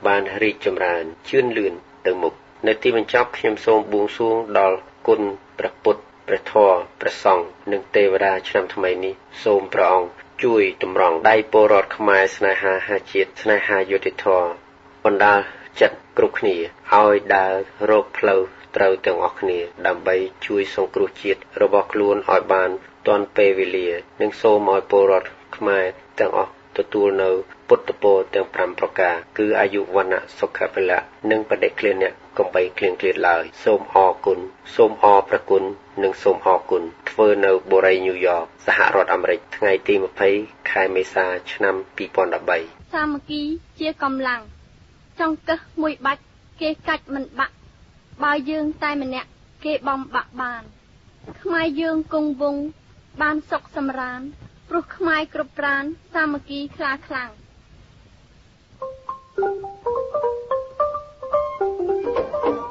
បានរីកចម្រើនជឿនលឿនទៅមុខនៅទីបញ្ចប់ខ្ញុំសូមបួងសួងដល់គុណព្រះពុទ្ធព្រះធម៌ព្រះសង្ឃនិងទេវតាឆ្នាំថ្មីនេះសូមព្រះអង្គជួយតម្រង់ដៃពលរដ្ឋខ្មែរស្នេហាហាជាតិស្នេហាយុត្តិធម៌បណ្ដាលចិត្តគ្រប់គ្នាឲ្យដើររកផ្លូវត្រូវទាំងអស់គ្នាដើម្បីជួយសង្គ្រោះជាតិរបស់ខ្លួនឲ្យបានទាន់ពេលវេលានិងសូមឲ្យពលរដ្ឋខ្មែរទាំងអស់ទទួលនៅពុទ្ធពរទាំង5ប្រការគឺអាយុវណ្ណៈសុខៈពលៈនិងបដិក្លានៈកុំបីឃ្លៀងឃ្លាតឡើយសូមអរគុណសូមអរព្រះគុណនិងសូមអរគុណធ្វើនៅបូរីញូវយ៉កសហរដ្ឋអាមេរិកថ្ងៃទី20ខែមេសាឆ្នាំ2013សាមគ្គីជាកម្លាំងចង្កឹះមួយបាច់គេកាច់មិនបាក់បើយើងតែម្នាក់គេបំបាក់បានខ្មែរយើងគង់វង្សបានសុខសម្រានព្រោះខ្មែរគ្រប់ប្រានសាមគ្គីខ្លាខ្លាំង Hãy subscribe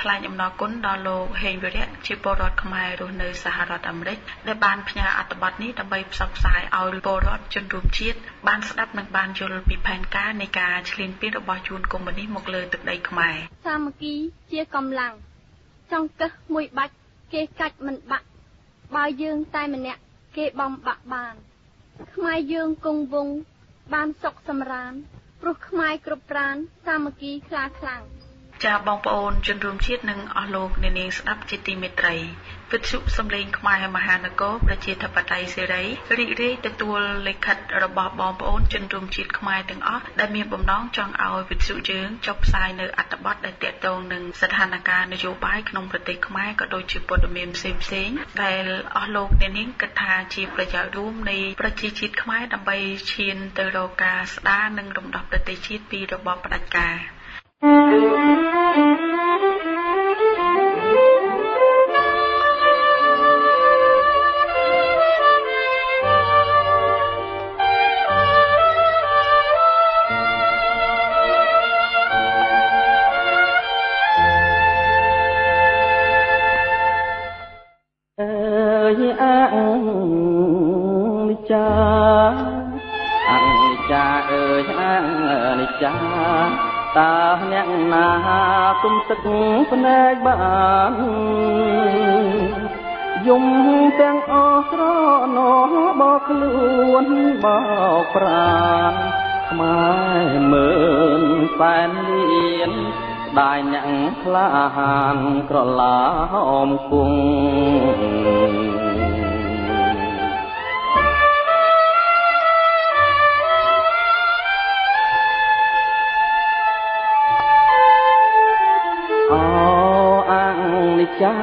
ថ្លែងអំណរគុណដល់លោកហេងវិរៈជាពលរដ្ឋខ្មែររស់នៅសហរដ្ឋអាមេរិកដែលបានផ្ញើអត្ថបទនេះដើម្បីផ្សព្វផ្សាយឲ្យពលរដ្ឋជនរួមជាតិបានស្ដាប់និងបានយល់ពីផែនការនៃការឈ្លានពានរបស់យួនកុម្មុយនីសមកលើទឹកដីខ្មែរ។សាមគ្គីជាកម្លាំងចង្កឹះមួយបាច់គេកាច់មិនបាក់បើយើងតែម្នាក់គេបំបាក់បានខ្មែរយើងគង់វង្សបានសុខសម្រានព្រោះខ្មែរគ្រប់ប្រាណសាមគ្គីខ្លាខ្លាំង។ ចាបងប្អូនជនរួមជាតិនិងអស់លោកអ្នកនាងស្ដាប់ជាទីមេត្រីវិទ្យុសំឡេងខ្មែរមហានគរប្រជាធិបតេយ្យសេរីរីករាយទទួលលិខិតរបស់បងប្អូនជនរួមជាតិខ្មែរទាំងអស់ដែលមានបំណងចង់ឲ្យវិទ្យុយើងចុះផ្សាយនៅអត្ថបទដែលទាក់ទងនឹងស្ថានភាពនយោបាយក្នុងប្រទេសខ្មែរក៏ដូចជាព័ត៌មានផ្សេងៗដែលអស់លោកអ្នកនាងគិតថាជាប្រយោជន៍រួមនៃប្រជាជាតិខ្មែរដើម្បីឈានទៅរកការស្ដារនិងរំដោះប្រទេសជាតិពីរបបផ្ដាច់ការ។ តើអ្នកណាទុំទឹកភ្នែកបានយំទាំងអស់ស្រណបខ្លួនបោកប្រានខ្មែរមើនសែនលានស្ដាយអ្នកក្លាហានក្រឡាហមគង់ចា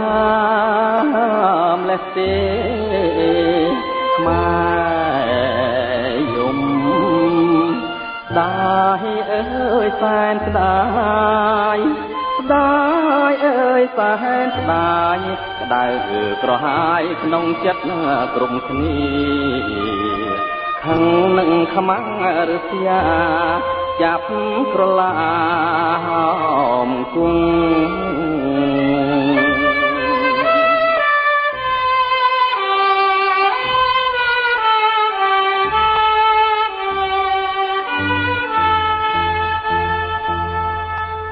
ម្លេះទេខ្មែរយំស្ដាយអើយសែនស្ដាយស្ដាយអើយសែនស្ដាយក្តៅក្រហាយក្នុងចិត្តក្រុមគ្នាខឹងនឹងខ្មាំងឫស្យាចាប់ក្រឡាហមគង់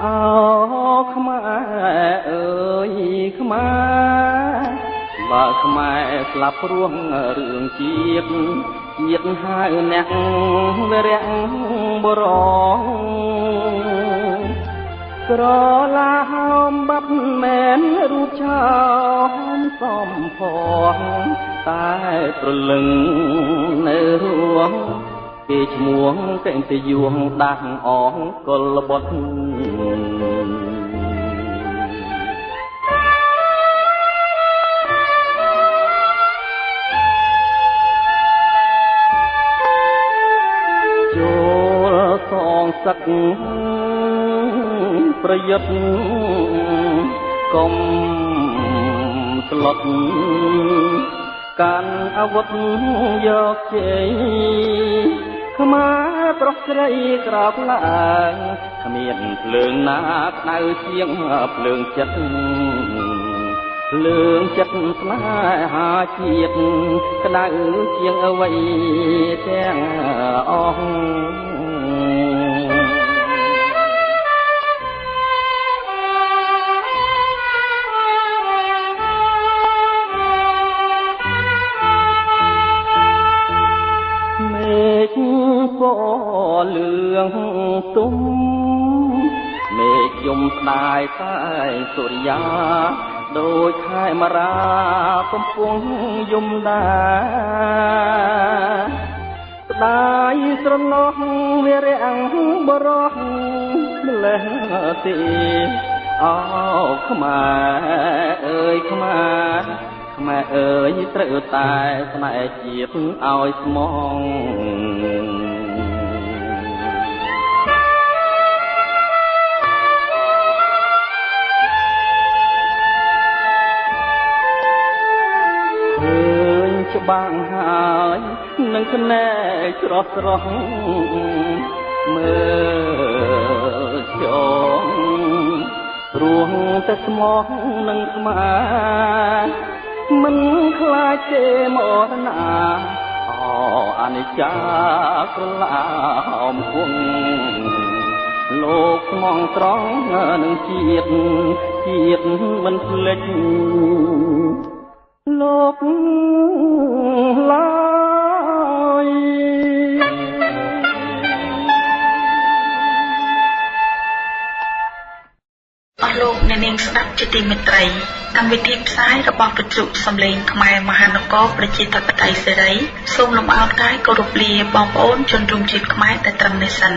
អោខ្មែរអើយខ្មែរបើខ្មែរស្លាប់ព្រោះរឿងជាតិជាតិហៅអ្នកវិរៈបរងក្រឡាហោមបាត់មែនរូបឆោមសំផងតែព្រលឹងនៅរួងគេឈ្មោះកេតយួងដាស់អងកុលបុត្រចូលសងសឹកប្រយុទ្ធកុំស្លុតកាន់អាវុធយកជ័យខ្មែរប្រុសស្រីក្រោកឡើងគ្មានភ្លើងណាក្តៅជាងភ្លើងចិត្តភ្លើងចិត្តស្នេហាជាតិក្តៅជាងអ្វីទាំងអស់ពណ៌លឿងទុំមេឃយំស្ដាយតែសុរិយាដោយខែមរាកំពុងយំដែរស្ដាយស្រណោះវិរៈបរោះម្លេះទេអោខ្មែរអើយខ្មែរខ្មែរអើយត្រូវតែស្នេហ៍ជាតិឲ្យស្មងឃើញច្បាស់ហើយនឹងភ្នែកស្រស់ស្រស់មើលចង ព្រោះតែស្មោះនឹងខ្មែរមិនខ្លាចទេមរណាអអនិច្ចាក្រឡាមគង់លោកស្មងត្រង់នឹងជាតិជាតិមិនភ្លេចលោកឡើយអស់លោកអ្នកនាងស្ដាប់ជាទីមេត្រីកម្មវិធីផ្សាយរបស់វិទ្យុសំឡេងខ្មែរមហានគរប្រជាធិបតេយ្យសេរីសូមលំអោនកាយគោរពលាបងប្អូនជនរួមជាតិខ្មែរតែត្រឹមនេះសិន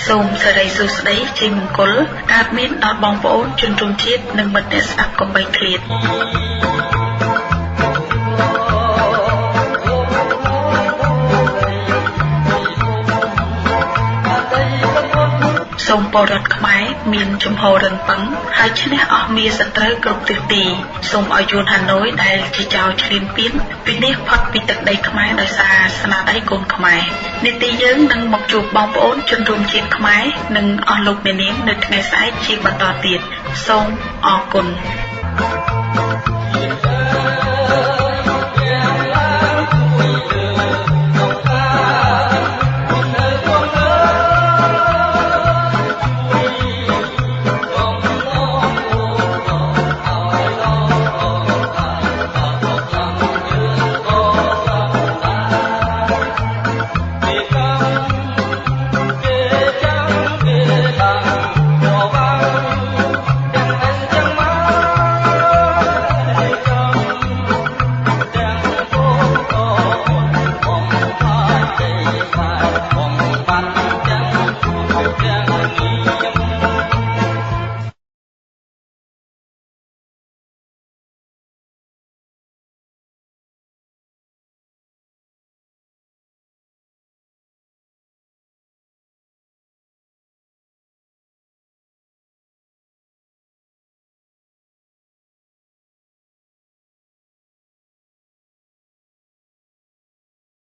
សូមសិរីសួស្តីជ័យមង្គលកើតមានដល់បងប្អូនជនរួមជាតិនិងមិត្តអ្នកស្ដាប់កុំបីឃ្លាតសូមពលរដ្ឋខ្មែរមានជំហររឹងប៉ឹងហើយឈ្នះអស់មាសត្រូវគ្រប់ទិសទីសូមឲ្យយួនហាណូយដែលជាចៅឈ្លានពានពិនិត្យផុតពីទឹកដីខ្មែរដោយសារស្នាដៃកូនខ្មែរនីតិយើងនឹងមកជួបបងប្អូនជនរួមជាតិខ្មែរនិងអស់លោកអ្នកនាងនៅថ្ងៃស្អែកជាបន្តទៀតសូមអរគុណ។